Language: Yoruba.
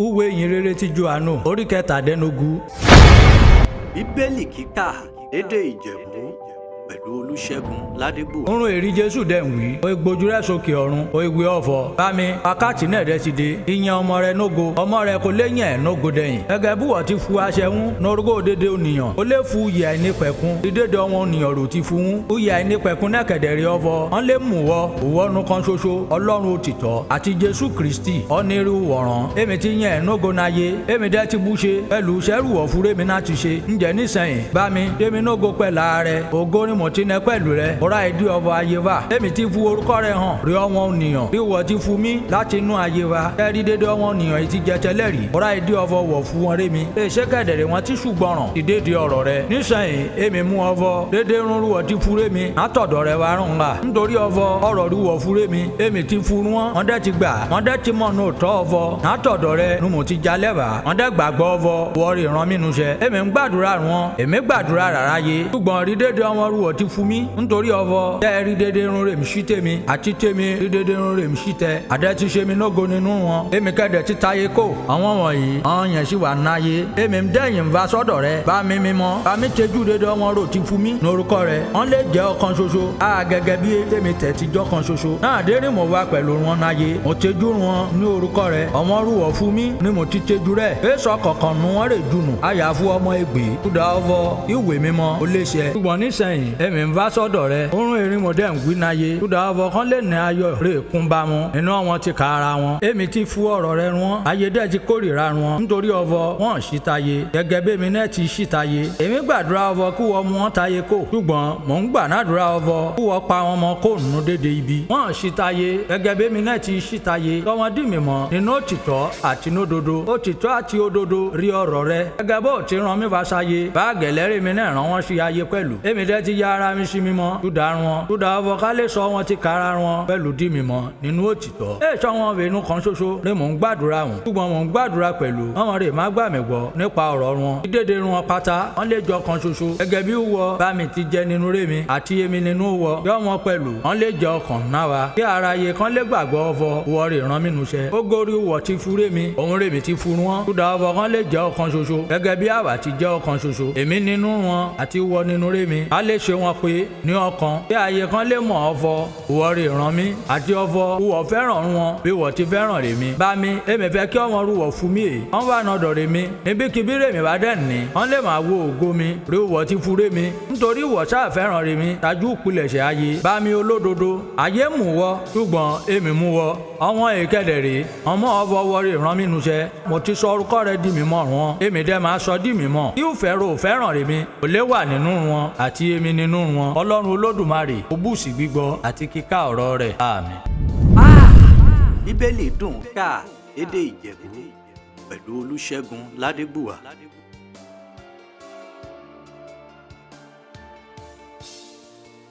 Ìwé ìyìnrere ti Jòhánù orí 17. Bíbélì kíkà lédè Ìjẹ̀bú pẹ̀lú Olúṣẹ́gun Ládégbò. Orun èrí Jésù dẹ̀ ń wí. O ìgbójú rẹ̀ sókè ọ̀run. O ìwé ọ̀fọ̀. Bá mi, wákàtí náà rẹ̀ ti dé. Ìyẹn ọmọ rẹ̀ nógo. Ọmọ rẹ̀ kò lè yẹn nógo dẹ̀yìn. Gẹ́gẹ́ bí wọ́n ti fu aṣẹ́wó n'orúkọ òdede ònìyàn. Ó lè fu ìyà ẹni pẹ̀kun. Dídéde ọmọ ònìyàn rò ti fún un. Ìyà ẹni pẹ̀kun náà kẹ̀dẹ̀ rí ọ̀fọ̀. Wọ́n lè mú wọ òwọ́nu kan ṣoṣo. Ọlọ́run òtítọ́ àti Jésù Kristi. Ọ̀nìrú wọ̀ràn. Èmi ti yẹn nógo náyé. Èmi dẹ́ ti bú ṣe. Pẹ̀lú sẹ́rù ọ̀fúrẹ́ mi náà ti ṣe. Ǹjẹ́ nísẹ̀yìn bá mi. Tèmi nógo pẹ̀lú ààrẹ. Ògo ni mo ti nẹ pẹ̀lú rẹ. Ọ̀rá ìdí ọ̀fọ̀ ayé wa. Èmi ti fu orúkọ rẹ hàn. Rí ọmọ ònìyàn. Bí wọ́n ti fu mí láti inú ayé wa. Kẹ́rí dédé ọmọ ònìyàn yìí ti jẹ tẹ́lẹ̀ rí. Ọ̀rá ìdí ọ̀fọ̀ wọ̀ fún wọn rémi. Èsè kẹ̀dẹ̀rẹ̀ wọn ti ṣùgbọ́ràn. Ìdédé ọ̀rọ̀ rẹ. Nísẹ̀yìn èmi mú ọ̀fọ̀. Dédé rúnrú wọ́n ti fu rémi. Látọ̀dọ̀ rẹ wa rùn ńlá. Nítorí ọ̀fọ̀ ọ̀rọ̀ rú wọ̀ fu rémi. Èmi ti fu wọn. Wọ́n dẹ́ ti gbà. Wọ́n dẹ́ ti mọ̀ nù tọ́ ọ̀fọ̀. Látọ̀dọ̀ rẹ nu mo ti jalẹ̀ wá. Wọ́n dẹ́ gbàgbọ́ ọ̀fọ̀. Wọ́n rí ìran mi nu ṣẹ. Èmi ń gbàdúrà wọn. Èmi gbàdúrà rárá yé. Ṣùgbọ́n rí dédé ọmọ rú wọ́n ti fu mí. Nítorí ọ̀fọ̀ tẹ́ rí dédé rún rèmi sí tèmi. Àti tèmi rí dédé rún rèmi sí tẹ. Àdẹ ti ṣe mi nógo nínú wọn. Èmi kẹ́dẹ̀ ti táyé kò. Àwọn wọ̀nyí àwọn yẹn sì wà náyé. Èmi ń dẹ́yìn ń va sọ́dọ̀ rẹ. Bá mi mímọ́. Bá mi tẹ́jú dédé ọmọ rò ti fu mí. Norúkọ rẹ. Wọ́n lè jẹ́ ọ̀kan ṣoṣo. A gẹ́gẹ́ bí tèmi tẹ̀ ti jọ́ kan ṣoṣo. Náà dérí mo wá pẹ̀lú wọn náyé. Mo tẹ́jú wọn ní orúkọ rẹ. Ọmọ rúwọ̀ fún mi ni mo ti tẹ́jú rẹ̀. Èso kọ̀ọ̀kan nu wọn rè jùnù. Àyàfu ọmọ ègbè. Kúdà ọvọ ìwé mímọ́ ó lè ṣe. Ṣùgbọ́n nísẹ̀yìn èmi ń bá sọ́dọ̀ rẹ. Orun erin mo dẹ̀ ń wí náyé. Kúdà ọvọ kan lè ní ayọ̀ rè kún bá wọn. Inú wọn ti ka ara wọn. Èmi ti fu ọ̀rọ̀ rẹ wọn. Ayé dẹ̀ ti kórìíra wọn. Nítorí ọvọ wọn sì tayé. Gẹ́gẹ́ bí èmi náà ti sì tayé. Èmi gbàdúrà ọvọ kí wọ́n mú wọn tayé kó. Ṣùgbọ́n mò ń gbà nádùúrà ọvọ kí wọ́n pa wọn mọ́ kó nù dédé ibi. Wọ́n sì tayé. Gẹ́gẹ́ bí èmi náà ti sì tayé. Tọmọdé mi mọ̀ nínú òtítọ́ àti nódodo. Òtítọ́ àti òdodo rí ọ̀rọ̀ rẹ. Gẹ́gẹ́ bó ti rán mi wá sáyé. Bá gẹ̀lẹ́rì mi náà rán wọn sí ayé pẹ̀lú. Èmi dẹ́ ti ya ara mi sí mímọ́. Túdà wọn. Túdà ọvọ ká lè sọ wọn ti kára wọn pẹ̀lú dí mímọ́ nínú òtítọ́. Ẹ sọ wọn wẹ̀nu kan ṣoṣo ni mò ń gbàdúrà wọn. Ṣùgbọ́n mò ń gbàdúrà pẹ̀lú. Àwọn rè má gbà mí gbọ́ nípa ọ̀rọ̀ wọn. Dídéde wọn pátá. Wọ́n lè jọ kan ṣoṣo. Gẹ́gẹ́ bí wọ bá mi ti jẹ nínú rè mi àti èmi nínú wọ. Yọ wọn pẹ̀lú. Wọ́n lè jẹ ọkàn náà wa. Kí ara yẹ kán lè gbàgbọ́ ọvọ wọ rè rán mi nùṣẹ́. Ó gorí wọ ti fúré mi. Òun rè mi ti furu wọn. Túdà ọvọ kán lè jẹ ọ̀kan ṣoṣo. Gẹ́gẹ́ bí àwa ti jẹ́ ọ̀kan ṣoṣo. Èmi nínú wọn àti wọ nínú rè mi. A lè ṣe wọn pé ní ọkàn. Kí ayé kan lè mọ̀ ọvọ wọ rè rán mi àti ọvọ wọ fẹ́ràn wọn bí wọ́n ti fẹ́ràn rè mi. Bá mi èmi fẹ́ kí ọmọ rúwọ̀ fún mi èyí. Wọ́n wà nọ̀dọ̀ rè mi. Níbikíbi rè mi bá dẹ̀ ní. Wọ́n lè máa wo ògo mi rí wọ́n ti fún rè mi. Nítorí wọ́n ṣáà fẹ́ràn rè mi. Tajú ìpilẹ̀ṣẹ̀ ayé. Bá mi olódodo. Ayé mú wọ ṣùgbọ́n èmi mú wọ. Ọmọ ìkẹdẹ̀ rè. Ọmọ ọvọ wọ rè rán mi nuṣẹ́. Mo ti sọ orúkọ rẹ di mímọ́ wọn. Èmi dẹ̀ máa sọ di mímọ́. Kí òfẹ́ ro fẹ́ràn rè mi. Kò lè wà nínú wọn àti èmi nínú wọn. Ọlọ́run Olódùmarè ó bùsí gbígbọ́ àti kíkà ọ̀rọ̀ rẹ̀. Àmín. Bíbélì dùn kà lédè Ìjẹ̀bú pẹ̀lú Olúṣẹ́gun Ládégbùwà.